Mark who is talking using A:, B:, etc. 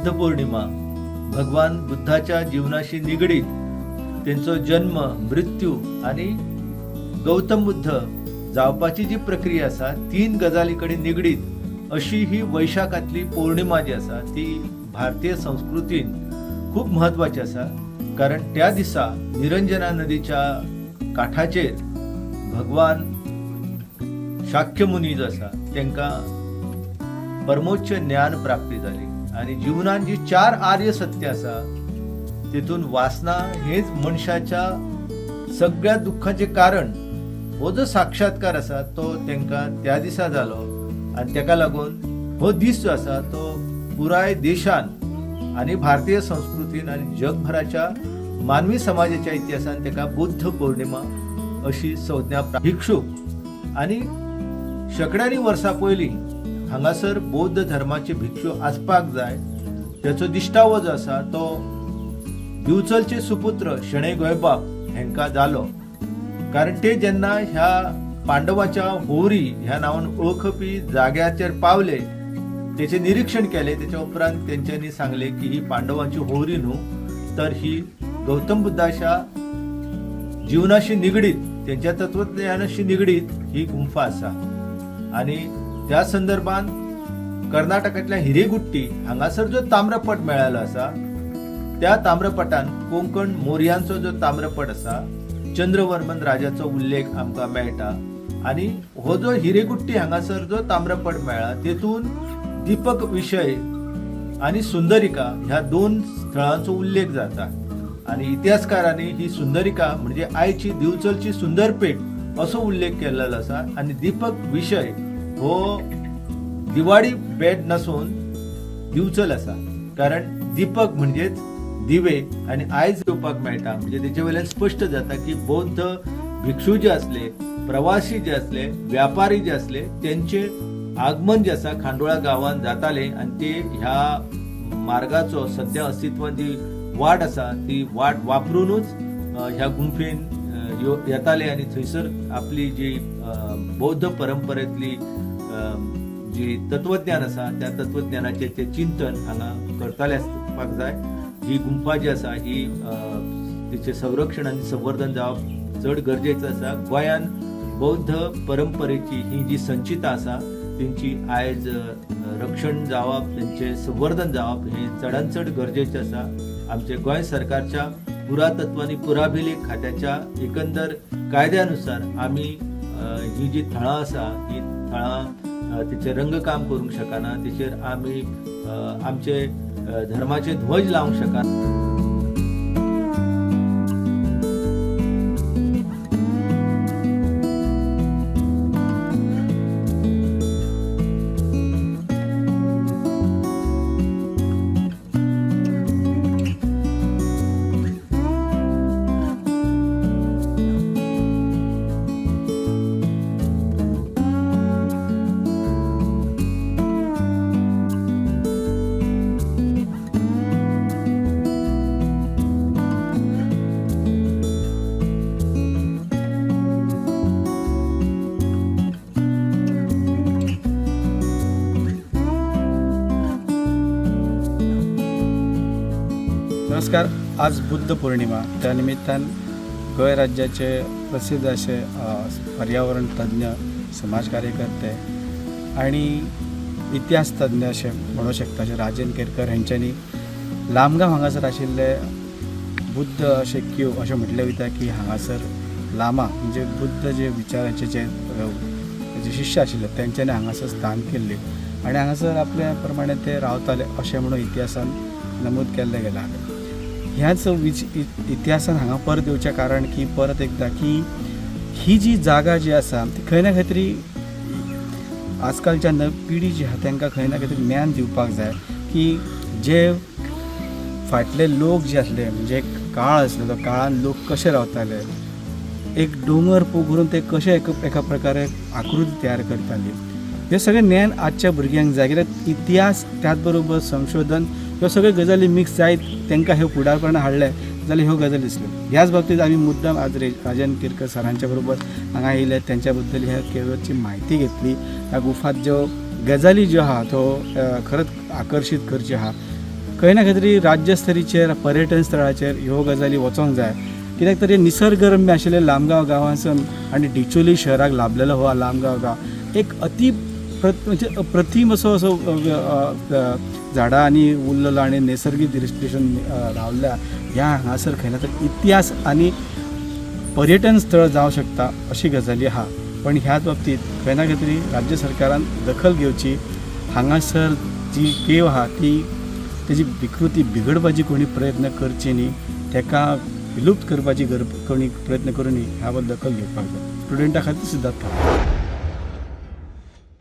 A: बुद्ध पौर्णिमा भगवान बुद्धाच्या जीवनाशी निगडीत तेंचो जन्म, मृत्यू आनी गौतम बुद्ध जावपाची जी प्रक्रिया आसा, तीन गजाली कडेन निगडीत अशी ही वैशाखांतली पौर्णिमा जी आसा ती भारतीय संस्कृतीन खूब म्हत्वाची आसा. कारण त्या दिसा निरंजना नदीच्या काठाचेर भगवान शाक्यमुनी जो आसा तांकां परमोच्च ज्ञान प्राप्ती जाली आनी जिवनान जी चार आर्य सत्य आसा तेतून वासना हेच मनशाच्या सगळ्या दुख्खाचें कारण, हो जो साक्षात्कार आसा तो तांकां त्या दिसा जालो आनी ताका लागून हो दीस जो आसा तो पुराय देशान आनी भारतीय संस्कृतीन आनी जगभराच्या मानवी समाजाच्या इतिहासान ताका बुद्ध पौर्णिमा अशी संज्ञा. भिक्षू आनी शेंकड्यांनी वर्सां पयलीं हांगासर बौद्ध धर्माचे भिक्षू आसपाक जाय तेचो दिश्टावो जो आसा तो दिवचलचे सुपुत्र शणै गोंयबाब हेंकां जालो. कारण ते जेन्ना ह्या पांडवाच्या होवरी ह्या नांवान वळखपी जाग्याचेर पावले, तेचें निरिक्षण केलें, तेच्या उपरांत तेंच्यांनी सांगलें की ही पांडवांची होवरी न्हू तर ही गौतम बुद्धाच्या जिवनाशी निगडीत, तेंच्या तत्वज्ञानाशी निगडीत ही गुंफा आसा. आनी त्या संदर्भात कर्नाटकांतल्या हिरेगुट्टी हांगासर जो ताम्रपट मेळ्ळेलो आसा त्या ताम्रपटान कोंकण मोर्यांचो जो ताम्रपट आसा चंद्रवर्मन राजाचो उल्लेख आमकां मेळटा. आनी हो जो हिरेगुट्टी हांगासर जो ताम्रपट मेळ्ळा तेतून दीपक विशय आनी सुंदरिका ह्या दोन स्थळांचो उल्लेख जाता. आनी इतिहासकारांनी ही सुंदरिका म्हणजे आयची दिवचलची सुंदरपेठ असो उल्लेख केल्लो आसा. आनी दीपक विशय हो दिवाडी बेट नासून दिवचल आसा, कारण दीपक म्हणजेच दिवे आनी आयज येवपाक मेळटा. म्हणजे तेचे वयल्यान स्पश्ट जाता की बौद्ध भिक्षू जे आसले, प्रवासी जे आसले, व्यापारी जे आसले, तेंचे आगमन जे आसा खांडोळा गांवांत जाताले आनी ते ह्या मार्गाचो सद्या अस्तित्वान जी वाट आसा ती वाट वापरुनूच ह्या गुंफेन येताले आनी थंयसर आपली जी बौद्ध परंपरेंतली जी तत्वज्ञान आसा त्या तत्वज्ञानाचें ते चिंतन हांगा करताले आसपाक जाय. ही गुंफा जी आसा ही तिचें संरक्षण आनी संवर्धन जावप चड गरजेचें आसा. गोंयान बौद्ध परंपरेची ही जी संचिता आसा तेंची आयज रक्षण जावप, तेंचें संवर्धन जावप हें चडान चड गरजेचें आसा. आमचे गोंय सरकारच्या पुरातत्व आनी पुराभिलेख खात्याच्या एकंदर कायद्यानुसार आमी ही जी थळां आसा ही थळां तिचें रंगकाम करूंक शकना, तिचेर आमी आमचे धर्माचे ध्वज लावंक शकना.
B: नमस्कार. आज बुद्ध पौर्णिमा, त्या निमित्तान गोंय राज्याचे प्रसिद्ध असे पर्यावरण तज्ञ, समाज कार्यकर्ते आणि इतिहास तज्ञ अशें म्हणूं शकता अशें राजन केरकर हेंच्यांनी लामगांव हांगासर आशिल्ले बुद्ध अशें क्यू अशें म्हटलें वयता की हांगासर लामा म्हणजे बुद्ध जे विचाराचे जे जे शिश्य आशिल्ले तेंच्यांनी हांगासर स्थान केल्लें आनी हांगासर आपल्या प्रमाणे ते रावताले अशें म्हणून इतिहासान नमूद केल्लें गेलां. ह्याच इतिहासान हांगा परत येवचें कारण की परत एकदां की ही जी जागा जी आसा ती खंय ना खंय तरी आजकालच्या नवी पिढी जी आहा तांकां खंय ना खंय तरी ज्ञान दिवपाक जाय की जे फाटले लोक जे आसले म्हणजे एक काळ आसलो तो काळान लोक कशे रावताले, एक दोंगर पोखरून ते कशे एका प्रकारे आकृती तयार करताली, हें सगळें ज्ञान आजच्या भुरग्यांक जाय. कित्याक इतिहास त्याच बरोबर संशोधन ह्यो सगळ्यो गजाली मिक्स जायत तांकां ह्यो फुडारपण हाडलें जाल्यार ह्यो गजाली दिसल्यो. ह्याच बाबतींत आमी मुद्दाम आज राजन केरकर सरांच्या बरोबर हांगा येयले, तेंच्या बद्दल ह्या केवची म्हायती घेतली. ह्या गुफात ज्यो गजाली ज्यो आहा त्यो खरंच आकर्शीत करच्यो आहा. खंय ना खंय तरी राज्य स्तरीचेर पर्यटन स्थळाचेर ह्यो गजाली वचोंक जाय, कित्याक तर हे निसर्गरम्य आशिल्ले लामगांव गांवांसून आनी डिचोली शहराक लाभलेलो हो लामगांव गांव एक अती म्हणजे अप्रतीम असो असो झाडां आनी उरलेलो आनी नैसर्गीक दृश्टीसून रावल्ल्या ह्या हांगासर खंय ना तर इतिहास आनी पर्यटन स्थळ जावं शकता अशी गजाली आहा. पण ह्याच बाबतींत खंय ना खंय तरी राज्य सरकारान दखल घेवची. हांगासर जी केव आहा ती तेजी विकृती बिगडपाची कोणी प्रयत्न करची न्ही, तेका विलुप्त करपाची कोणी प्रयत्न करूं न्ही, ह्या बद्दल दखल घेवपाक जाय. स्टुडंटा खातीर सिद्धार्थ.